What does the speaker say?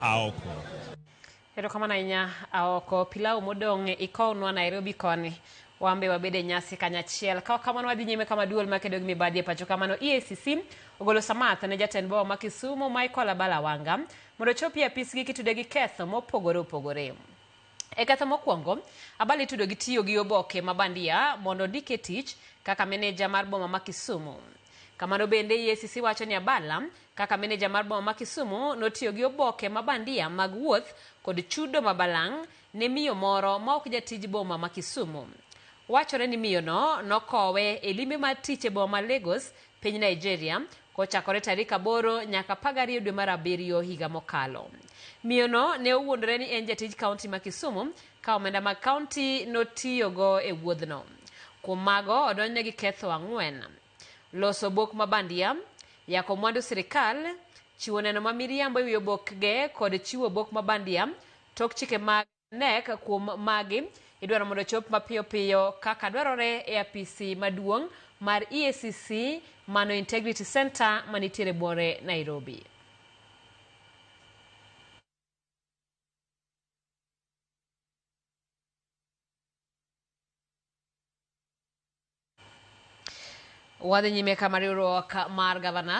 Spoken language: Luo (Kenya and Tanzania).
Aoko. Erokamano ahinya Aoko. Pilau modong' ikownwa Nairobi koni. Wan be wabed e nyasi kanyachiel. Ka ok kamano wadhi nyime kama duol makedo gi mibadhi e pacho kamano EACC ogolo samath ne jatend boma ma Kisumu Michael Abala Wanga mondo ochopi e apisgi kitude gi ketho mopogore opogore. E ketho mokwongo, Abala itudo gi tiyo gi oboke ma bandia mondo ondike tich kaka meneja mar boma ma Kisumu. Kamano bende EACC wacho ni Abala kaka meneja mar boma ma Kisumu notiyo gi oboke ma bandia mag wuoth kod chudo ma balang' ne miyo moro ma ok jatij boma ma Kisumu. Wachore ni miyono nokowe e limbe mar tich e boma ma Lagos, piny Nigeria, kochakore tarik 8 nyaka 12 dwe mar abiriyo higa mokalo. Miyono ne owuondore ni en jatij kaunti ma Kisumu ka omenda mag kaunti notiyogo e wuodhno. Kuom mago, odonjne gi ketho 4. Loso obok ma bandia, yako mwandu sirikal, chiwo neno ma miriambo ewi obokge kod chiwo obok ma bandia tok chike mag KNEC. Kuom magi, idwaro mondo ochop mapiyo piyo kaka dwarore e apisi maduong' mar EACC mano Integrity Center manitiere buore Nairobi. Wadhi nyime kama riwruok mar gavana